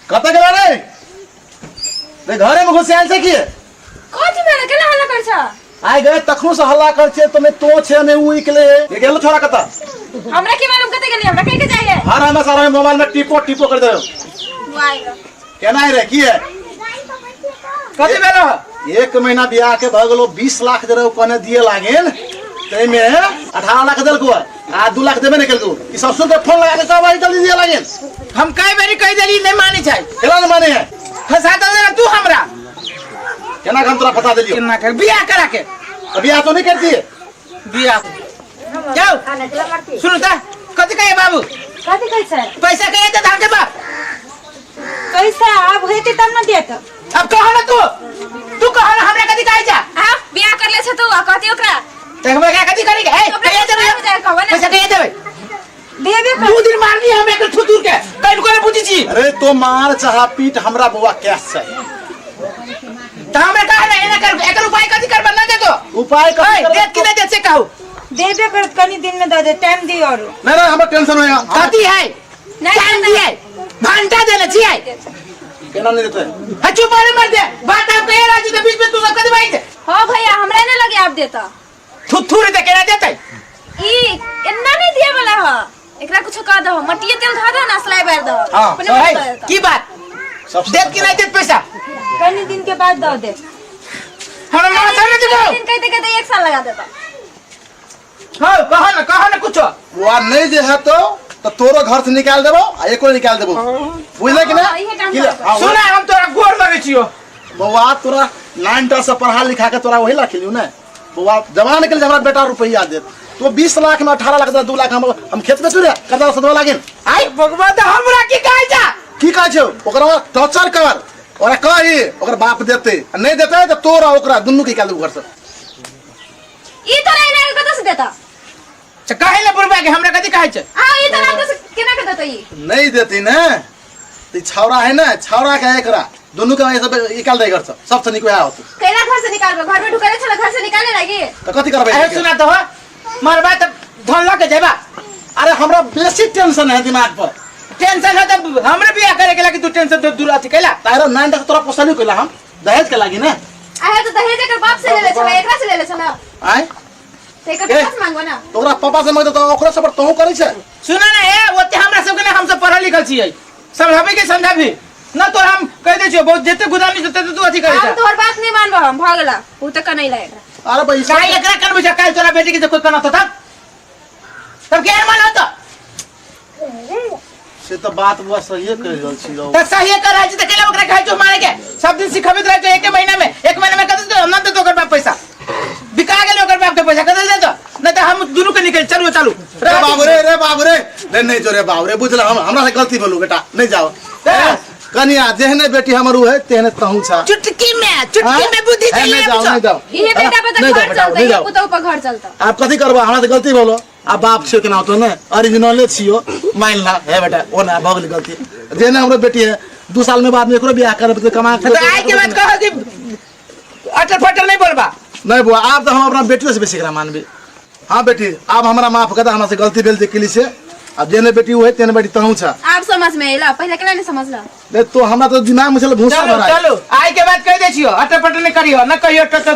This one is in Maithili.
कतऽ गेला रे रे घरे में घुस आयल छै की कथी भेलै केना हल्ला करै छ आइ गए तखनो से हल्ला कर छे तो मैं तो छे में उ इकले ये गेलो छोरा कतऽ हमरा की मालूम कतऽ गेली हमरा कहि के जाइए हर हमें सारा मोबाइल में टिपो टिपो कर दे आएगा केना आइ रे की है कथी भेल ह? एक महीना बियाह के भऽ गेलो 20 लाख जे रहे कहने दिए लागेल ताहिमे 18 लाख देलको आ 2 लाख देबे नहीं केलको ई ससुर के फोन लगा के कहब भाई जल्दी दिए लागेल हम कई बेरी कहि देली नहीं मानै छै केना नहीं माने है फंसा दे देला तू हमरा केना के हम तोरा फंसा देलियो केना कर बियाह करा के तो बियाह तो नहीं करती है बियाह जाओ सुनू त कथी कहे बाबू कथी कहै छै पैसा कहे दे धान के बाप पैसा आब हेतै तब ने देत अब कह ना तू तू कह ना हमरा कथी कहै जा आ बियाह कर ले छ तू आ कहती ओकरा त हमरा का कथी करी ए ओकरा कहिया देबै ससुराल में जाके कहबै ना। पैसा कहिया देबै देबे कर दू दिन मारनी हम एक थुतुर के कहीं को नहीं बुझी छी अरे तो मार चाहा पीट हमरा बउआ कैश चाहिए त हमरा कह ना एना कर एकर उपाय कथी करबा ना दे तो उपाय ए कथी देत कि नहीं देत से कहू देबे करत कनी दिन में दऽ दे टाइम दियो आरो नहीं नहीं हमरा टेंशन होया कथी है नहीं, टाइम नहीं। दिए घंटा देने छियै केना नहीं देते हा चुप रे मर दे बात आप कहे राजी के बीच में तू सब कथी बात हाँ भैया हमरा ना लगे आप देता थुथुर दे केना देतै ई एना नहीं दिए वाला ह एकरा कुछ कह दो मटिए तेल धऽ दो ना सलाई बार दो हाँ, अपने मुँह ए, दऽ देता। की बात सब देत कि नहीं देत पैसा कनी दिन के बाद दऽ दे हमरा मामा सामने दिखाओ दिन कहते कहते एक साल लगा देता हाँ कहो ना कहो ना कुछ बुआ नहीं जे है तो तोरो घर से निकाल देबो आ एको निकाल देबो बुझले कि ना हाँ, इहे काम कि ले? करबै। हाँ, सुना हम तोरा गोर लगे छियो बौआ तोरा नाइन टा से पढ़ा लिखा के तोरा वही ला खेलियो ने बौआ जवान के लिए हमरा बेटा रुपया देत तो 20 लाख में 18 लाख 2 लाख हम खेत बेचू रे कर्जा सदवा लागिन आई भगवान हमरा की कहै जा की कहै छौ ओकरा टॉर्चर कर ओकरा कही ओकर बाप देते आ नहीं देते तो तोरा ओकरा दुनू के निकाल देबो घर से ई तोरा एना के कतऽ से देता से काहे ले बुढ़बा के हमरा कथी कहै छै आ ई तोरा कतऽ से केना के देता ई नहीं देती ने तो ई छौड़ा है ना छौड़ा के एकरा दुनू के सब निकाल दे घर से सबसे नीक वएह होतै कैला घर से निकालबे घर में ढुकले छले घर से निकाले लागी तऽ कथी करबै अरे सुना तो हो मरबा त धन लऽ के जेबा अरे हमरा बेसी टेंशन है दिमाग पर टेंशन है त हमरे बियाह करे के लागी तू टेंशन तो दूर अथी कैला तारो नाइन तक तोरा पोसली कैला हम दहेज के लागी ने आहे तो दहेज एकर बाप से लेले छले एकरा से लेले छले आय तो एकर ए। पापा से मांगबो ना तोरा पापा से मांगते तो ओकरा सब पर तोहू करै छै सुना ना ए ओते हमरा सबके ना हम सब पढ़ल लिखल छियै समझाबे के समझाबी ना तो हम कह दे छियो बहुत जते गुदामी जते तू अथी करे हम छ तोहर बात नहीं मानबो हम भ गेला उ त कनै ला एकरा अरे भाई काहे एकरा करबै छ काल तोरा बेटी के जे कोई कना तब तब के मानो तो से तो बात बुआ सहिए कहि रहल छी रौ त सही कर रहल छी त केला ओकरा कहै छौ मारे के सब दिन सिखबैत रहै छौ एके महीना में एक महीना में कतऽ देतौ ना देतौ ओकर बाप पैसा बिका गेलै ओकर बाप के पैसा कतऽ देतौ नहीं त हम दुनू के निकल चलू चलू रे बाबू रे रे बाबू रे रे नहीं जो रे बाबू रे बुझल हम हमरा से गलती भेलू बेटा नहीं जाओ ए। कनिया जेहने बेटी हमर उ है तेहने तहू छा चुटकी में चुटकी में बुद्धि ए, चलि नहीं जाओ नहीं जाओ इहे बेटा पर त नहीं जाओ घर बेटा, चलता नहीं इहे जाओ पुतहु पर घर चलता आप कथी करबो हमरा से गलती भेलो आ बाप छियो केना होतो ने ओरिजिनले छियो मान ला हे बेटा ओ ना भऽ गेल गलती जेहने हमरो बेटी है दू साल में बाद में एकरो बियाह करब तऽ कमा तऽ आइ के बाद कह कि अटल फटल नहीं बोलबा नहीं बुआ आब तऽ हम अपना बेटियो से बेसी एकरा मानबे हाँ बेटी आब हमरा माफ कर दे हमरा से गलती भेल जे केली से आब जेहने बेटी होय तेहने बेटी तहूँ छा आब समझ में अइला पहिले केना नहीं समझला नहीं तो हमरा तो दिमाग में छल भूसा चलू भरा चलू आइ के बाद कह दै छियो अटल फटल नहीं करियो न कहियो टटो।